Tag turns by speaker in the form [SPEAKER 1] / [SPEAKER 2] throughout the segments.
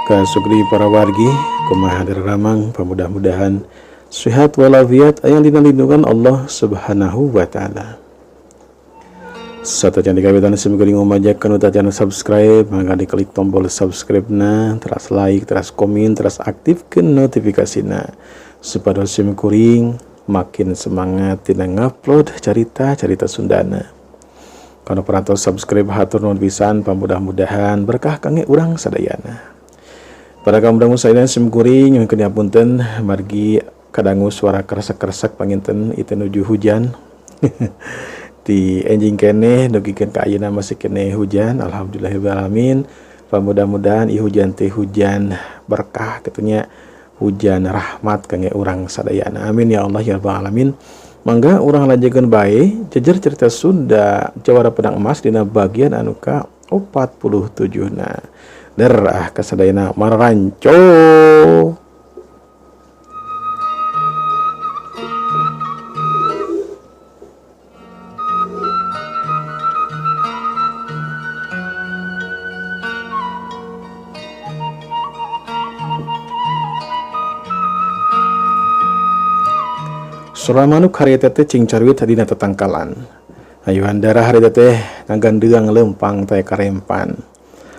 [SPEAKER 1] Kasugri para wargi, kumaha ramang? Mudah-mudahan sehat walafiat, aya dina lindungan Allah Subhanahu wa Ta'ala. Satu yang dikawitan, sim kuring ngumajakan nu subscribe, maka diklik tombol subscribe na, teras like, teras komen, teras aktifkan notifikasina supaya sim kuring makin semangat tina ngupload cerita-cerita Sundana. Kalau pernah subscribe, hatur nuhun pisan, mudah-mudahan berkah kangge urang sadayana. Pada kaum dangu sadayana, sim kuring nyuhunkeun punten margi kadangu suara kresek-kresek, panginten itu nuju hujan di enjing keneh dugikeun ka ayeuna masih keneh hujan. Alhamdulillahirabbil, mudah-mudahan i hujan teh hujan berkah kitu nya, hujan rahmat kangge urang sadayana. Amin ya Allah ya rabbal alamin. Mangga urang lanjutkeun bae jejer cerita Sunda Jawara Pedang Emas dina bagian anu ka 47 na. Der ah kasadayana, mararanco. Sora manuk harita teh cingcaruit dina tetangkalan. Ayu Andara harita teh ngagandeang lempang teh karempan.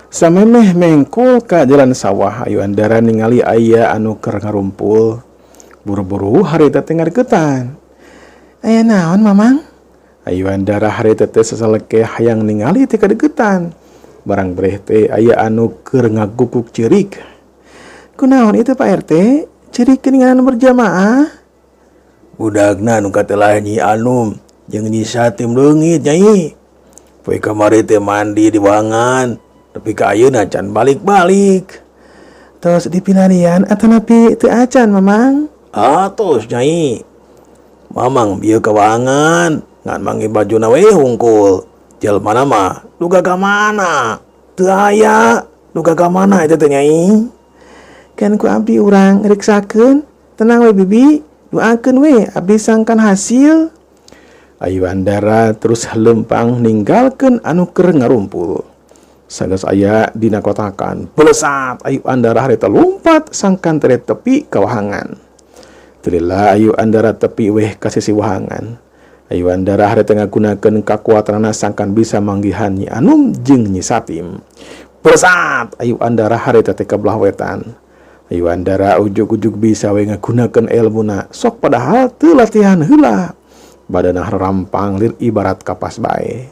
[SPEAKER 1] Samemeh mengkol ka jalan sawah, Ayu Andara ningali aya anu keur ngarumpul. Buru-buru harita teh ngadeukeutan. "Aya naon, Mamang?" Ayu Andara harita teh sasaleke hayang ningali teh kadeuketan. Barang breh teh aya anu keur ngaguguk ceurik. "Kunaon itu, Pak RT? Ceurik geuningan berjamaah?"
[SPEAKER 2] "Budakna nu katelah Nyi Anum jeung Nyi Satim leungit, Nyai. Poe kamari teh mandi di wahangan, tapi ka ayeuna can balik-balik."
[SPEAKER 1] "Tos dipilarian atanapi teu acan, Mamang?"
[SPEAKER 2] "Atos, Nyai. Mamang bieu ka wahangan, ngan manggih bajuna we hungkul. Jelmana mah duka ka mana? Teu aya, duka ka mana eta teh, Nyai?"
[SPEAKER 1] "Kan ku abdi urang riksakeun. Tenang we, Bibi. Doakeun we abdi sangkan hasil." Ayu Andara terus lempang ninggalkeun anu keur ngarumpul. Sageus aya dina kotakan, belesat Ayu Andara harita lompat sangkan tere tepi ka wahangan. Teu Ayu Andara tepi weh ka sisi wahangan. Ayu Andara harita ngagunakeun kakuatanana sangkan bisa manggihan Nyi Anum jeung Nyi Satim. Belesat Ayu Andara harita teh ka belah wetan. Ayu Andara ujug-ujug bisa we ngagunakeun ilmuna, sok padahal teu latihan heula. Badana rampang lir ibarat kapas bae.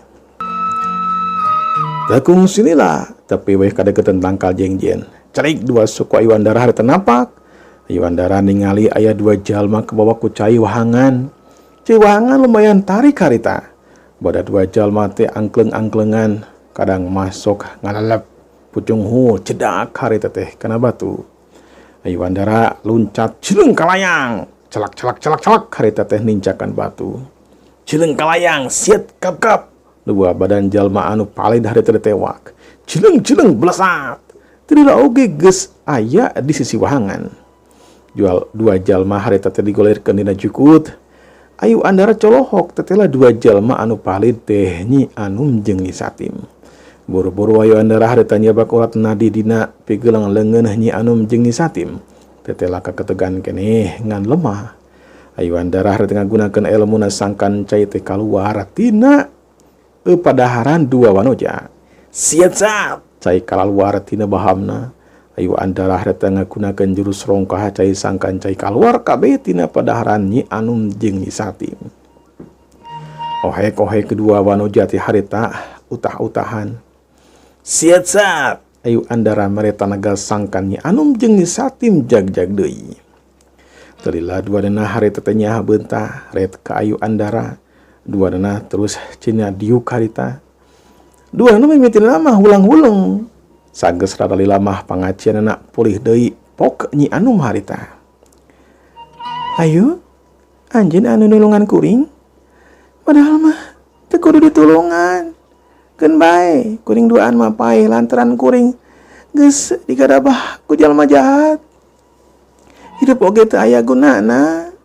[SPEAKER 1] Tekung sinilah, tapi weh kadeukeutan tangkal jengjen. Cerik dua suku Ayu Andara harita napak. Ayu Andara ningali aya dua jalma kebawa ku cai wahangan. Cai wahangan lumayan tarik harita. Bada dua jalma teh angkleng-angklengan, kadang masuk ngalalep pucung hu cedak harita teh kana batu. Ayu Andara luncat cileng kalayang, celak celak celak celak harita teh nincakan batu.
[SPEAKER 2] Cileng kalayang, siet kap kap.
[SPEAKER 1] Dua badan jalma anu palid harita tewak. Cileng cileng belesat. Teu oge geus aya di sisi wahangan. Jual dua jalma harita teh digolirkeun dina jukut. Ayu Andara colohok tetela dua jalma anu palid teh Nyi Anum jeung Nyi Satim. Buru-buru Ayu Andara harita nyabak urat nadi dina pigelang leungeun Nyi Anum jeung Nyi Satim. Tetela kaketegan keneh ngan lemah. Ayu Andara harita ngagunakeun elmuna sangkan cai teh kaluar tina padaharan dua wanoja.
[SPEAKER 2] Siat sat.
[SPEAKER 1] Cai kaluar tina bahamna. Ayu Andara harita ngagunakeun jurus rongkah cai sangkan cai kaluar kabeh tina padaharan Nyi Anum jeung Nyi Satim. Ohek-ohek kedua wanoja teh harita utah-utahan.
[SPEAKER 2] Siat sat.
[SPEAKER 1] Ayu Andara mere tanaga sangkan Nyi Anum jeung Nyi Satim jag-jag deui. Teu lila dua dana harita teh nyaah beutah ret ka Ayu Andara. Dua dana terus cina diuk harita. Dua dana mimitina mah hulang-huleng. Sageus rada lila mah pangacianana pulih deui pok Nyi Anum harita. "Ayu, anjeun anu nulungan kuring? Padahal mah teu kudu ditulungan. Keun bae, kuring duaan mah paeh lantaran kuring geus digadabah ku jalma jahat. Hidup oge teu aya gunana.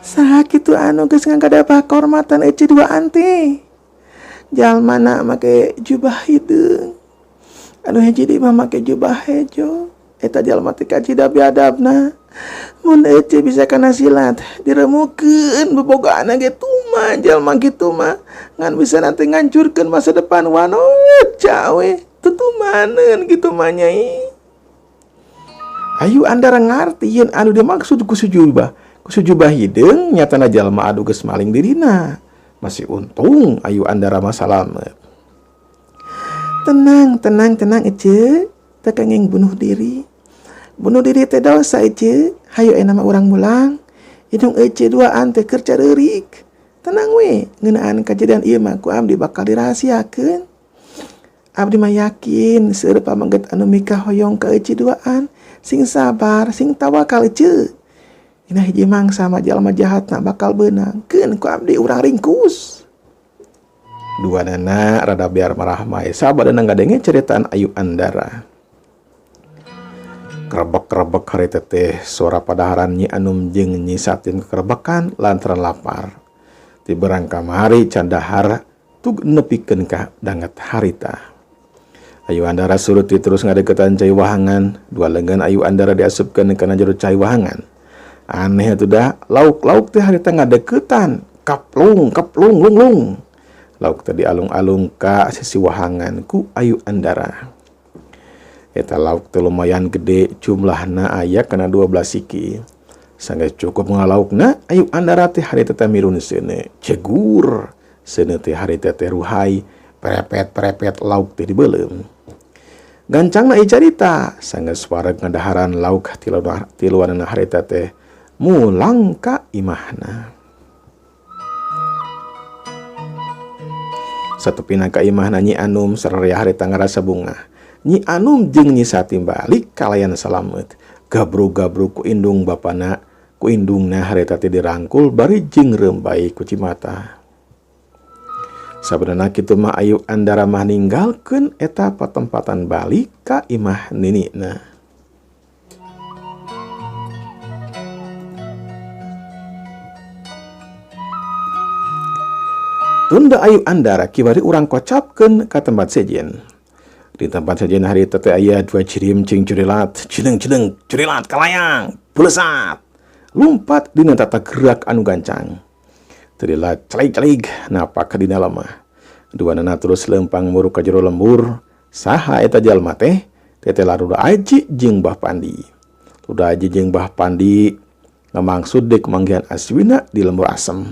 [SPEAKER 1] Saha kitu anu geus ngagadabah kehormatan ece duaan teh? Jalmana make jubah hideung.
[SPEAKER 2] Anu hiji deui mah make jubah hejo. Eta jalma teh kacida biadabna. Mun ece bisa kana silat diremukeun bobogohanna ge tuman jalma kitu mah. Ngan bisa nanti ngancurkeun masa depan wanoca we. Tutumaneun kitu mah nyai. Ayu Andara ngarti yen anu dimaksud ku sujubah. Ku sujubah hideung nyatana jalma anu geus maling dirina. Masih untung Ayu Andara mah salamet. Tenang, tenang, tenang ece. Teu kenging bunuh diri. Bunuh diri teh dosa ece. Hayu ayeuna mah urang mulang. Indung ece duaan teh keur careurik. Tenang we, ngeunaan kajadian ieu mah ku abdi bakal dirahasiakeun. Abdi mah yakin seueur pamengget anu mikahoyong ka ece duaan. Sing sabar, sing tawakal ece. Dina hiji mangsa mah jalma jahatna bakal beunang. Keun ku abdi urang ringkus. Dua nana rada biar marah mae sabadana ngadenge ceritaan Ayu Andara. Kerebek-kerebek hari teteh suara padaharan Nyi Anum jeung Nyi Satim kekerebekan lantaran lapar. Ti berang kamari candahar tug nepikeun ka danget harita. Ayu Andara suruti terus ngadeukeutan cai wahangan, dua lengan Ayu Andara diasupkeun kana jero cai wahangan. Aneh atuh da, lauk-lauk teh harita ngadeuketan, kaplung kaplung lung lung. Lauk teh dialung-alung ka sisi wahangan ku Ayu Andara. Eta lauk teh lumayan gede, jumlahna aya kana 12 siki. Sanggeus cukup ngalaukna, Ayu Andara teh harita teh mirun seuneu, cegur. Seuneu teh harita teh ruhai, prepet-prepet lauk teh dibeuleum. Gancangna ieu carita, sanggeus wareg ngadaharan lauk tiluanana harita teh mulang ka imahna. Satepina ka imahna Nyi Anum sararea harita ngarasa bungah. Nyi Anum jeung Nyi Satim balik kalayan salamet. Gabru-gabru ku indung bapana, ku indungna harita teh dirangkul bari jeung reumbai ku cimata. Sabenerna kitu mah Ayu Andara mah ninggalkeun eta patempatan balik ka imah ninina. Tunda Ayu Andara kiwari urang kocapkeun ka tempat sejen. Di tempat sejen harita teh aya dua jirim cing curilat, cileng-cileng curilat kalayang, bulesat. Lumpat dina tata gerak anu gancang. Terilat celik-celik napak dina lemah. Dua nana terus lempang muruk ka jero lembur. Saha eta jalma teh? Teteh Luda Aji jeung Bah Pandi. Luda Aji jeung Bah Pandi ngamangsud deuk manggihan Aswina di lembur asem.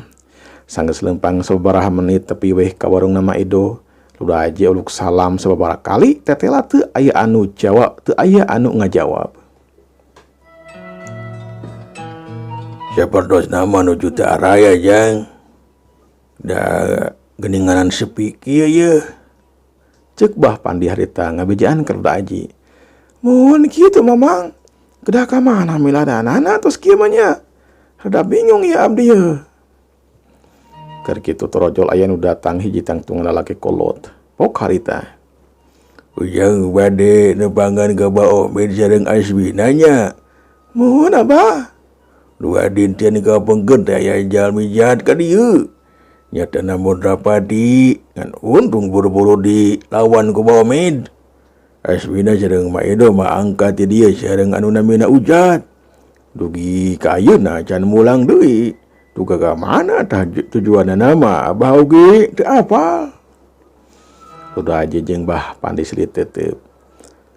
[SPEAKER 2] Sanggeus lempang sababaraha menit tepi weh ka warung nama Edo. Luda Aji uluk salam sababaraha kali, tetela teu aya anu jawab, teu aya anu ngajawab.
[SPEAKER 3] Sapertos nama nuju teu araya jang. Da geuninganan sepi kieu yeuh.
[SPEAKER 2] Ceuk Bah Pandi harita ngabejaan ka Luda Aji. Mun kitu Mamang, kedah ka mana miladanana tos kieu mah nya. Rada bingung ya abdi yeuh. Keur kitu torojol aya nu datang hiji tangtungan lalaki kolot. Pok harita.
[SPEAKER 3] Ujang bade nepangan ka Bah Omid sareng Aswina nya.
[SPEAKER 2] Mun Abah.
[SPEAKER 3] Dua dinten ka pengkeun teh aya jalmi jahat ka dieu. Nyatana Mudrapati ngan untung buru-buru dilawan ku Bah Omid. Aswina sareng Mak Edo mah angkat ti dieu sareng anu namina Ujat. Dugi ka ayeuna can mulang deui. Duga ka mana tah tujuanna mah Abah oge teu apal.
[SPEAKER 2] Luda Aji jeung Bah Pandi silit tetep.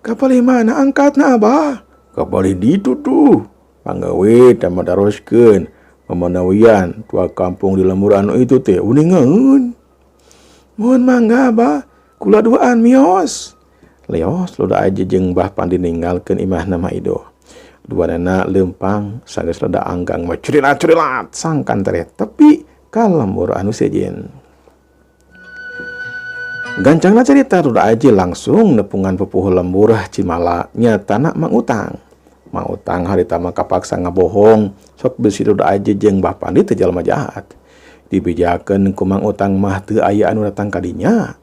[SPEAKER 2] Kapalih mana angkatna Abah?
[SPEAKER 3] Kapalih ditu tuh. Panggawe tah madaroskeun mamanawian tua kampung di lembur anu itu teh uningaeun.
[SPEAKER 2] Mohon mangga Abah, kula duaan mios. Leos Luda Aji jeung Bah Pandi ninggalkeun imahna Mak Edo. Duanana lempang sanggeus rada anggang mah curilat-curilat sangkan tere tepi ka lembur anu sejen. Gancangna carita Luda Aji langsung nepungan pupuhu lembur Cimala nyatana Mang Utang. Mang Utang harita mah kapaksa ngabohong sok bisi Luda Aji jeung Bah Pandi teh jalma jahat. Dibejakeun ku Mang Utang mah teu aya anu datang ka dinya.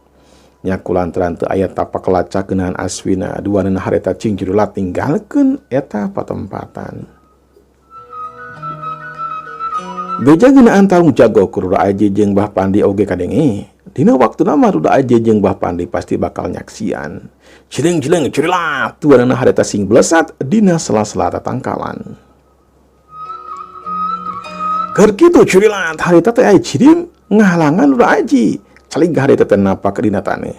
[SPEAKER 2] Nya kulantaran teu aya tapak lacak geunahan Aswina duanana harita cing jurulat ninggalkeun eta patempatan. Beja geunaan tarung jago ku Luda Aji jeung Bah Pandi oge kadenge.
[SPEAKER 1] Dina waktuna mah Duda Aji jeung Bah Pandi pasti bakal nyaksian. Cileng-cileng curilat duanana harita sing blesat dina sela-sela tatangkalan. Keur kitu curilat harita teh aya cirim ngahalangan Duda Aji. Celig harita teh napak dina taneuh.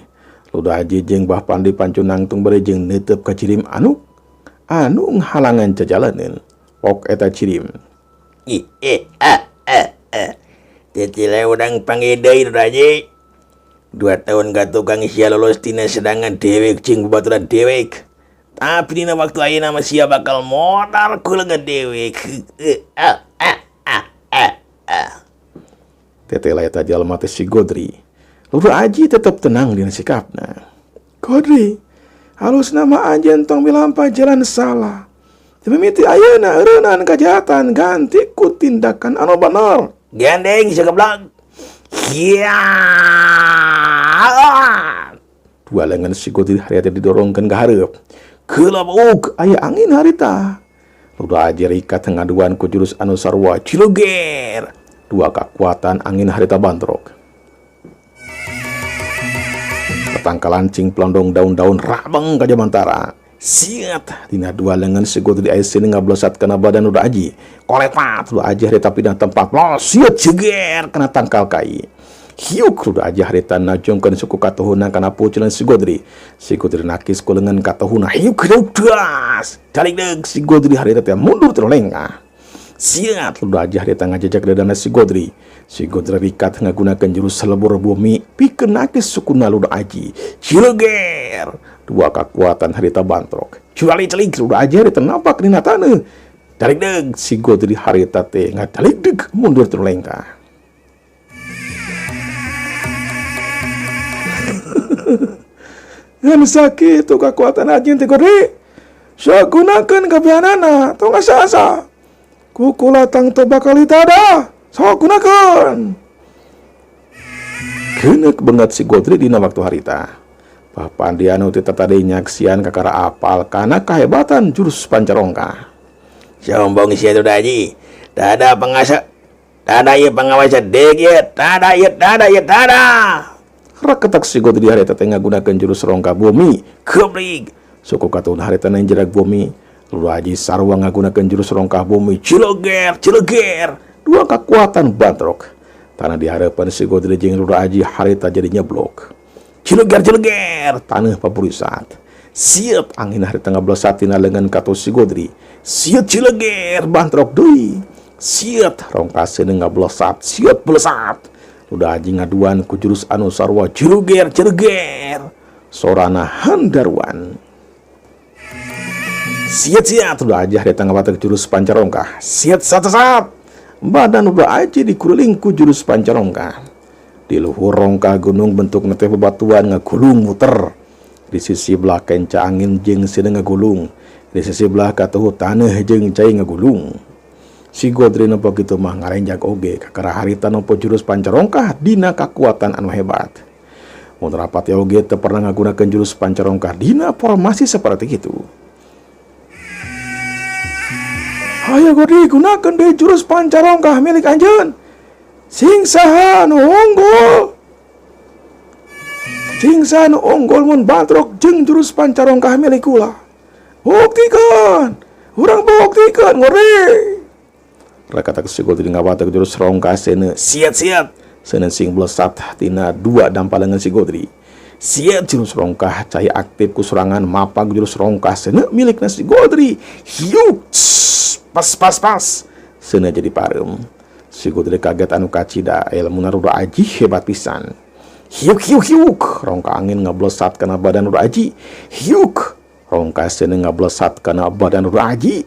[SPEAKER 1] Duda Aji jeung Bah Pandi pancun nangtung bari jeung neuteub ka cirim anu anu ngahalangan jajalaneun. Pok eta cirim.
[SPEAKER 3] I e a a a. Tetile udang panggil deui Duda Aji. 2 tahun ka tukang sia lolos tina sedangan dewek jeung babaturan dewek. Tapi dina waktu ayeuna mah sia bakal modal ku leungeun dewek. A a a a a.
[SPEAKER 1] Tetela eta jalma teh si Godri. Duda Aji tetep tenang dina sikapna. Godri, halus nama anjeun tong milampah jalan salah. Teu mimiti ayeuna eureunaan kajahatan ganti ku tindakan anu bener.
[SPEAKER 3] Gandeng sia geblak. Ya.
[SPEAKER 1] Dua lengan si Godri harita didorongkeun ka hareup. Keulabuk aya angin harita. Duda Aji rikat ngaduan ku jurus anu sarua ciluger. Dua kekuatan angin harita bantrok. Tangkalan cing pelondong daun-daun rabeng ka jamantara. Siat dina dua lengan si Godri aya sini ngablesat kana badan Duda Aji. Kolepat Duda Aji harita pindah tempat. Los siat jeger kana tangkal kai. Hiuk Duda Aji harita najongkeun suku katuhuna kana puculan si Godri. Si Godri nakis ku lengan katuhuna. Hiuk hiuk das. Daligdeug si Godri harita teh mundur terus lengah. Siat Duda Aji harita ngajejak dadana si Godri. Si Godri rikat ngagunakeun jurus selebur bumi pikeun nakis sukuna Duda Aji. Cileger. Dua kekuatan harita bantrok. Curali celik Duda Aji harita napak dina taneuh. Daligdeug si Godri harita teh ngadaligdeug mundur terus lengkah. Ngan sakitu kekuatan anjeun teh Godri. Sok gunakeun kabehanana tong asa-asa. Kukula tangto bakal itada. Sok gunakeun. Keuneuk banget si Godri dina waktu harita. Bah Pandi anu teu tadi nyaksian kakara apal kana kahebatan jurus pancarongka.
[SPEAKER 3] Sombong sia Duda Aji. Dada pengasa, dada ieu pengawasa dek ieu, dada ieu, dada ieu, dada.
[SPEAKER 1] Raketak si Godri harita teh ngagunakeun jurus rongka bumi. Kebrig. Suku katun harita nang jerak bumi. Duda Aji sarua ngagunakeun jurus rongkah bumi. Cileger, cileger. Dua kekuatan bantrok. Tanah di harapan si Godri jeung Duda Aji harita jadi nyeblok. Cileger, cileger. Tanah papurisat. Siap angin harita ngablesat tina leungeun katu si Godri. Siap cileger bantrok deui. Siap rongkaseun ngablesat. Siap blesat. Duda Aji ngaduan ku jurus anu sarua cileger, cileger. Sorana handaruan. Siat-siat Duda Aji harita ngabatek jurus pancarongkah. Siat sat-sat. Badan Duda Aji dikuliling ku jurus pancarongkah. Di luhur rongkah gunung bentuk teh bebatuan ngagulung muter. Di sisi belah kenca angin jeung seuneu ngagulung. Di sisi belah katuhu taneuh jeung cai ngagulung. Si Godri nempo kitu mah ngarenjag oge kakara harita nempo jurus pancarongkah dina kakuatan anu hebat. Mun rapat oge teu pernah ngagunakeun jurus pancarongkah dina formasi seperti itu. Hayo Godri gunakeun deui jurus pancarongkah milik anjeun. Sing saha nu unggul. Sing saha nu unggul mun bantrok jeung jurus pancarongkah milik kula. Buktikan. Urang buktikan Godri. Rakatak si Godri ngabatek jurus rongkah seuneu. Siat-siat. Seuneu sing blesat tina dua dampalengan si Godri. Siat jurus rongkah cai aktif ku serangan mapag jurus rongkah seuneu milikna si Godri. Hiuk. Pas pas pas. Seuneu jadi pareum. Si Godri kaget anu kacida ilmuna Duda Aji hebat pisan. Hiuk hiuk hiuk. Rongka angin ngablesat kana badan Duda Aji. Hiuk. Rongka seuneu ngablesat kana badan Duda Aji.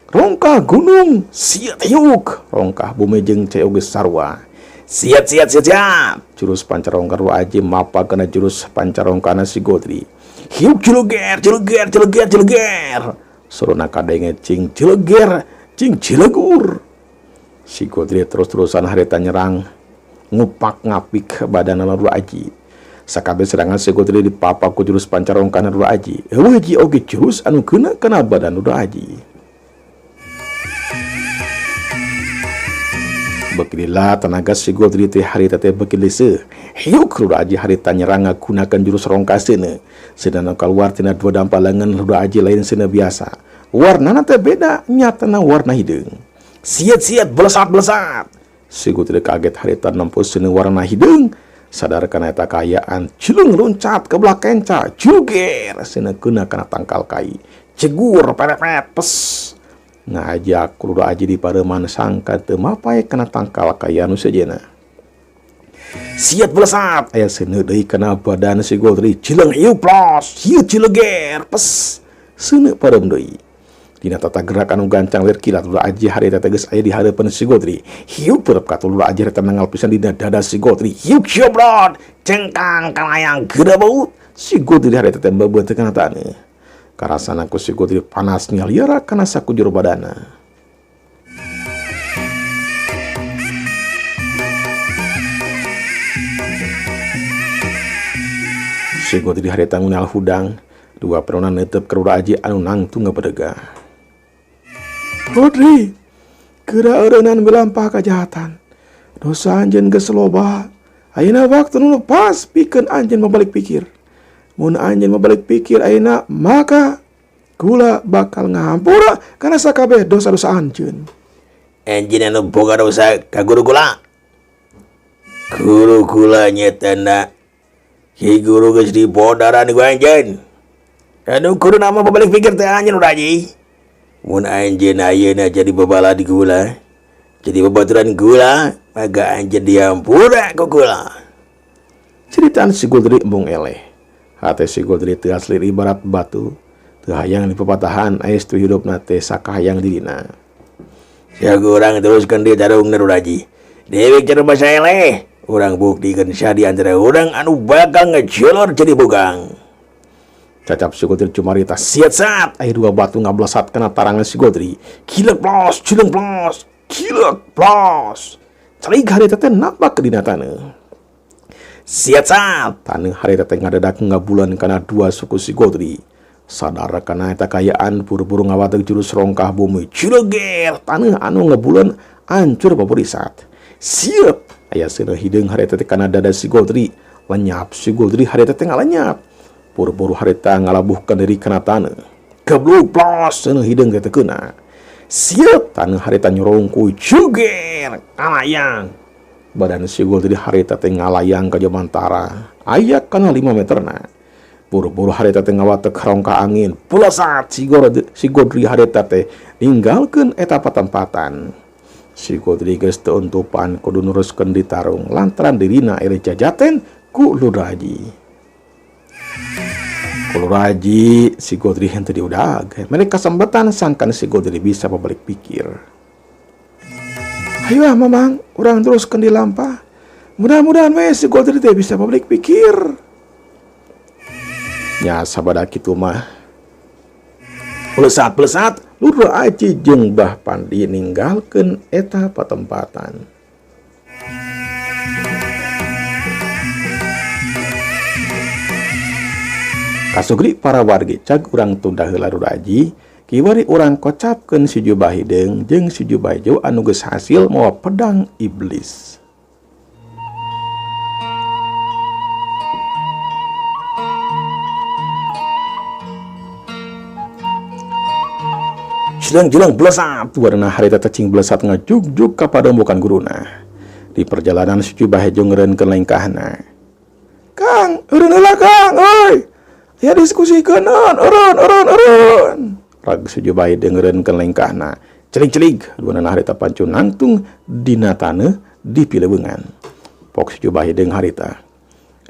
[SPEAKER 1] Rongkah gunung siat hiuk. Rongkah bumi jeung cai oge sarua. Siat siat siat siat. Jurus pancarongka Duda Aji mapag kana jurus pancarongkana si Godri. Hiuk cileger cileger cileger cileger. Sorona kadenge cing cileger cing cilegur. Si Godri terus-terusan harita nyerang ngupak ngapik badan Duda Aji. Sakabeh serangan si Godri dipapak ku jurus pancarongkana Duda Aji. Eueuh hiji oge jurus anu keuna kana badan Duda Aji. Beuki lila tenaga si Godri teh harita teh beuki leuseuh. Hiuk Lurah Aji harita nyerang ngagunakeun jurus rongkaseuna. Seuneu kaluar tina dua dampal leungeun Lurah Aji lain seuneu biasa. Warnana teh beda, nyatana warna hideung. Siet-siet belesat-belesat. Si Godri kaget harita nempo seuneu warna hideung. Sadar kana eta kaayaan, cileung loncat ke belah kenca, juger seuneu keuna kana tangkal kai. Cegur perepet pes. Ngajak Lurah Aji di pareman sangka teu mapay kana tangkal kaya nu sejenna. Siet belesat aya seuneu deui kana badan si Godri, cileung ieu plos, ieu cileger pes. Seuneu pareum deui. Dina tata gerak anu gancang lir kilat Lurah Aji harita teh geus aya di hareupeun si Godri. Hiu peureub katuh Lurah Aji harita nangal pisan dina dada si Godri. Hiu ciobrot, cengkang kalayang geura baut. Si Godri harita teh bebeut kana taneuh. Karasana ku si Godri panas nyaliara kana sakujur badana. Si Godri harita ngunal hudang, dua perona netep ka Lurah Aji anu nangtung ngabedega. Godri, geura eureunnan belampah kajahatan. Dosa anjeun geus loba. Ayeuna waktu nu pas pikeun anjeun mabalik pikir. Mun anjeun mabalik pikir ayeuna maka kula bakal ngahampura kana sakabeh dosa-dosa anjeun.
[SPEAKER 3] Anjeun anu boga dosa ka guru kula. Guru kula nyetana si guru geus dibodaran ku anjeun. Anu kudu nama mabalik pikir teh anjeun Lurah Aji. Mun anjeun ayeuna jadi babala di kula, jadi babaturan kula, maka anjeun dihampura ku kula.
[SPEAKER 1] Ceritaan si Godri embung eleh. Hate si Godri teu asli ibarat batu, teu hayang dipapatahan aestu hidupna teh sakahayang dirina.
[SPEAKER 3] Sia urang teruskeun deui tarungna Lurah Aji. Dewek cara basa eleh, urang buktikeun sia di antara urang anu bakal ngejolor jadi bugang.
[SPEAKER 1] Cacap si Godri cumarita siat sat, aya dua batu ngablesat kana tarangan si Godri. Kilek plos, cileung plos, kilek plos. Calik harita teh napak dina taneuh. Siat sat, taneuh harita teh ngadadak ngabulan kana dua suku si Godri. Sadar kana eta kaayaan buru-buru ngawateuk jurus rongkah bumi. Cileger, taneuh anu ngebulan ancur papurisat. Siap, aya seuneu hideung harita teh kana dada si Godri. Lenyap si Godri harita teh ngalenyap. Buru-buru harita ngalabuhkeun diri kana taneuh. Geblug plos seuneu hideung teh teu keuna. Siap, taneuh harita nyorongkuy juger kalayang. Badan si Godri harita teh ngalayang ka jomantara. Aya kana 5 meterna. Buru-buru harita teh ngawateuk rongka angin. Pulesat si Godri harita teh ninggalkeun eta patempatan. Si Godri geus teu untupan kudu neruskeun ditarung lantaran dirina eleh jajaten ku Lurah Aji. Ku Lurah Aji si Godri henteu diudag. Mereka kesempatan sangkan si Godri bisa pabalik pikir. Ayo ah mamang, urang teruskeun dilampah. Mudah-mudahan we si Godri teh bisa pabalik pikir. Nya sabada kitu mah. Pelesat-pelesat Lurah Aji jeung Bah Pandi ninggalkeun eta patempatan. Kasugri para wargi cag urang tunda heula Lurah Aji, kiwari urang kocapkeun si jubah hideung jeung si jubah hijau anu geus hasil mawa pedang iblis. Jelang-jelang belesat warna harita cacing belesat ngajugjug ka pademukan guruna. Di perjalanan si jubah hijau ngeureunkeun lengkahna. Kang, eureun heula Kang, euy. Ya diskusikeun, eureun eureun eureun. Rag si jubah hijau ngeureunkeun lengkahna. Celing-celing duanana harita pancu nangtung dina taneuh di pilebeungan. Pok si jubah hijau harita.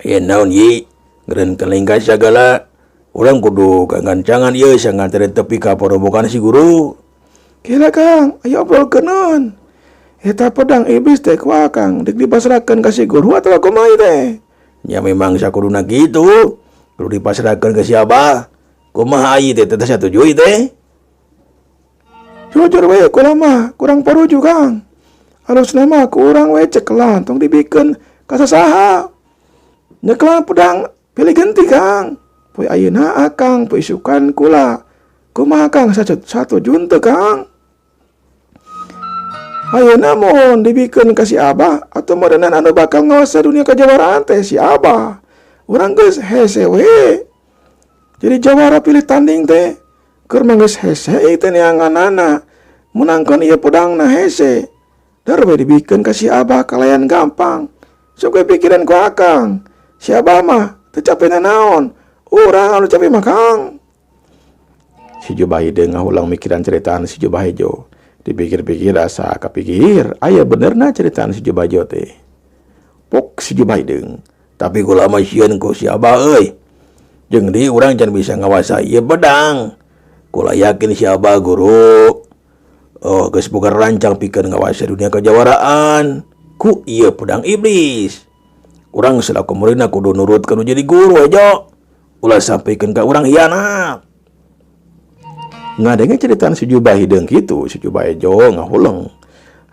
[SPEAKER 3] Aya naon ye? Ngeureunkeun lengkah sagala. Urang kudu gancangan ieu sangan teu tepi ka parobokan si guru.
[SPEAKER 1] Kela Kang, ayo obrolkeun. Eta pedang iblis teh kumaha Kang, deuk dipasrahkeun ka si guru atawa kumaha ieu teh?
[SPEAKER 3] Ya memang sakuduna kitu. Kudu dipasrahkeun ka si Abah. Kumaha ieu teh teh satuju ieu teh?
[SPEAKER 1] Jujur we kula mah kurang paruju Kang. Alusna mah ku urang we cekelan tong dibikeun ka sasaha. Nyekelan pedang pilih genti Kang. Poe ayeuna akang poe isukan kula. Kumaha Kang satu junte Kang?
[SPEAKER 2] Ayeuna mohon dibikeun ka si Abah atau meureunan anu bakal ngawasa dunia kajawaraan teh si Abah. Urang geus hese we. Jadi jawara pilih tanding teh keur mah geus hese teh neanganana. Menangkeun ieu pedangna hese. Dar we dibikeun ka si Abah kalayan gampang. Sok we pikiran ku akang. Si Abah mah teu cape nanaon. Urang anu cape mah Kang.
[SPEAKER 1] Si Jubah Hideung ngahulang mikiran ceritaan si Jubah Hejo. Dipikir-pikir asa kapikir, aya benerna ceritaan si Jubah Hejo teh. Pok si Jubah Hideung.
[SPEAKER 3] Tapi kula mah sieun ku si Abah euy. Jeung deui urang can bisa ngawasa ieu pedang. Kula yakin si Abah guru. Oh, geus boga rancang pikeun ngawasa dunia kajawaraan ku ieu pedang iblis. Urang selaku muridna kudu nurut kanu jadi guru Hejo. Ulah sampikeun ka urang hianat.
[SPEAKER 1] Ngadenge ceritaan si Jubah Hideung kitu, si Jubah Hejo ngahuleng.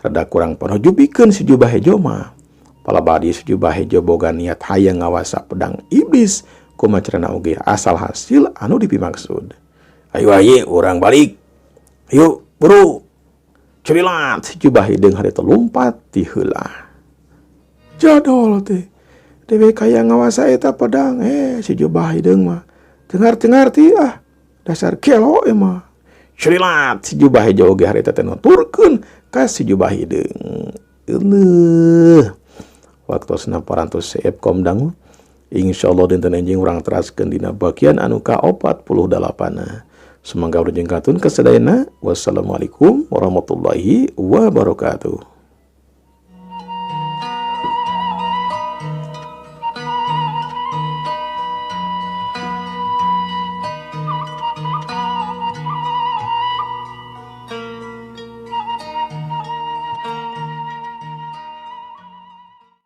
[SPEAKER 1] Rada kurang panojupikeun si Jubah Hejo mah. Palabadi si Jubah Hejo boga niat hayang ngawasa pedang iblis, kumaha carana oge asal hasil anu dipimaksud.
[SPEAKER 3] Ayo aye urang balik. Ayo buru.
[SPEAKER 1] Cerilat si Jubah Hideung harita lumpat ti heula.
[SPEAKER 2] Jadol teh. Dewek hayang ngawasa eta pedang, si Jubah Hideung mah. Teu ngarti-ngarti ah. Dasar gelo emah.
[SPEAKER 1] Cerilat si Jubah Hejo oge harita teh nuturkeun ka si Jubah Hideung. Euleuh. Waktosna parantos seep kom dangu. Insyaallah dinten enjing urang teraskeun dina bagian anu ka-48. Sumangga wilujeng katun kasadayana. Wassalamualaikum warahmatullahi wabarakatuh.